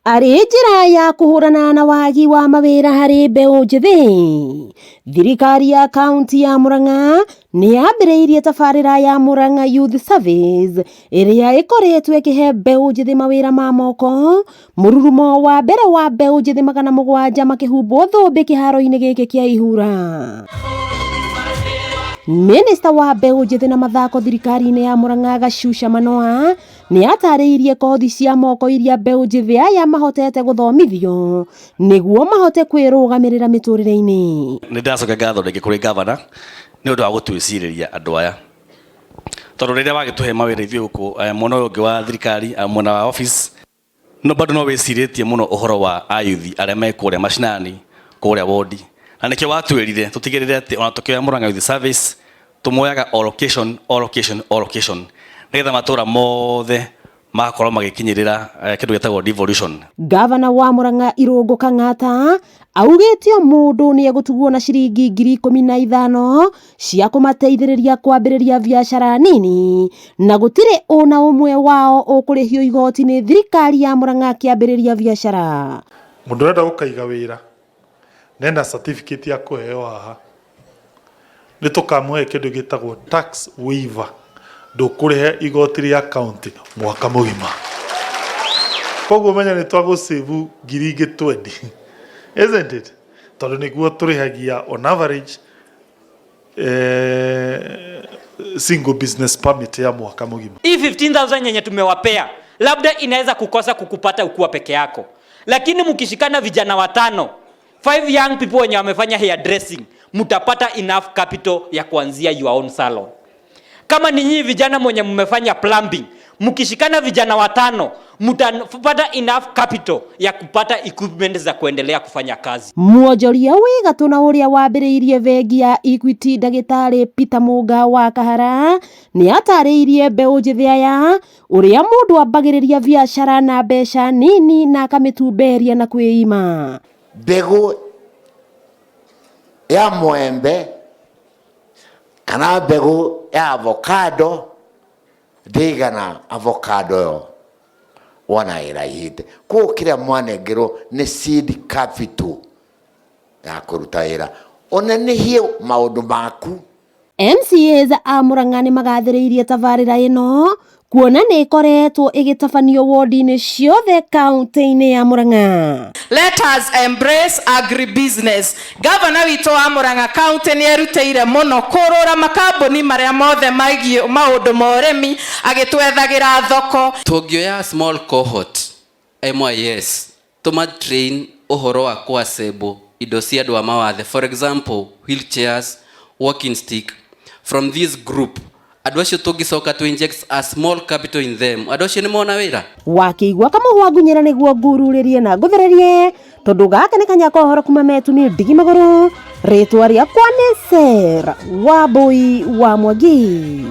Arĩ njĩra ya kũhũrana na wagi wa mawĩra harĩ mbeũ njĩthĩ, thirikari ya kaunti ya Murang'a nĩ yambĩrĩirie tabarĩra ya Murang'a Youth Service ĩrĩa ĩkoretwo ĩkĩhe mbeũ njĩthĩ mawĩra ma moko, mũrurumo wa mbere wa mbeũ njĩthĩ 700 makĩhumbwo thũmbĩ kĩharo-inĩ gĩkĩ kĩa Ihura. Minista wa mbeũ njĩthĩ na mathako thirikari-inĩ ya Murang'a Gacuca Manoa nĩ atarĩirie kothi cia moko iria mbeũ njĩthĩ aya mahotete gũthomithio nĩguo mahote kwĩrũgamĩrĩra mĩtũrĩre-inĩ. Nĩ ndĩracokia ngatho rĩngĩ kũrĩ gavana nĩ ũndũ wa gũtwĩcirĩria andũ aya, tondũ rĩrĩa wagĩtũhe mawĩra ithuĩ gũkũ mwena ũyũ ũngĩ wa thirikari, mwena wa office, no bado no wĩcirĩtie mũno ũhoro wa ayuthi arĩa me kũrĩa macinani, kũrĩa wondi, na nĩkĩo watwĩrire tũtigĩrĩre atĩ ona tũkĩoya Murang'a Youth Service tũmoyaga o location, o location, o location, nĩgetha matũra mothe magakorwo magĩkinyĩrĩra kĩndũ gĩtagwo devolution. Gavana wa Murang'a Irũngũ Kang'ata augĩte o mũndũ nĩ egũtugwo na ciringi 15,000 cia kũmateithĩrĩria kwambĩrĩria biacara nini na gũtirĩ ona ũmwe wao ũkũrĩhio igoti nĩ thirikari ya Murang'a akĩambĩrĩria biacara. Mũndũ ũrenda gũkaiga wĩra nena certificate ya kũheo haha, nĩ tũkamũhe kĩndũ gĩtagwo tax waiver, ndũkũrĩha igoti rĩa county mwaka mũgima. Koguo menya nĩ twagũsave ngiri ingĩ 20, isn't it? Tondũ nĩguo tũrĩhagia on average single business permit ya mwaka mũgima. Hii 15,000 yenye tumewapea labda inaweza kukosa kukupata ukuwa peke yako, lakini mkishikana vijana watano, 5 young people wenye wamefanya hair dressing, mtapata enough capital ya kuanzia your own salon. Kama ni nyinyi vijana mwenye mmefanya plumbing, mkishikana vijana watano, mtapata enough capital ya kupata equipment za kuendelea kufanya kazi. Mwonjoria wĩ gatũ na ũrĩa wambĩrĩirie bengi ya Equity ndagĩtarĩ Peter Mũnga wa Kahara nĩ atarĩirie mbeũ njĩthĩ aya ũrĩa mũndũ ambagĩrĩria biacara na mbeca nini na akamĩtumberia na kwĩima. Mbegũ ya mwembe kana mbegũ ya avocado ndĩigana avocado yo wona ĩraihĩte. Koguo kĩrĩa mwanengerwo nĩ seed capital ya kũruta wĩra, ũnenehie maũndũ maku. MCAs a Murang'a nĩ magathĩrĩirie tabarĩra ĩno kuona nĩ ĩkoretwo ĩgĩtabanio wodi-inĩ ciothe kaunti-inĩ ya Murang'a. Let us embrace agribusiness. Governor witũ wa Murang'a County nĩ erutĩire mũno kũrũra makambuni marĩa mothe maigiĩ maũndũ ma ũrĩmi, agĩtwethagĩra thoko. Tũngĩoya small cohort MIS tũma train ũhoro wa kũassemble indo cia andũ a mawathe, for example wheelchairs, walking stick. From this group andũ acio tũngĩcoka to inject a small capital in them, andũ acio nĩ mona wĩra. Wakĩigua kamũhwa ngunyĩra nĩguo ngururĩrie na ngũthererie, tondũ gaka nĩ kanya ka ũhoro kuma metu nĩ ndigi magũrũ. Rĩtwa rĩakwa nĩ Sarah Wambui wa Mwangi.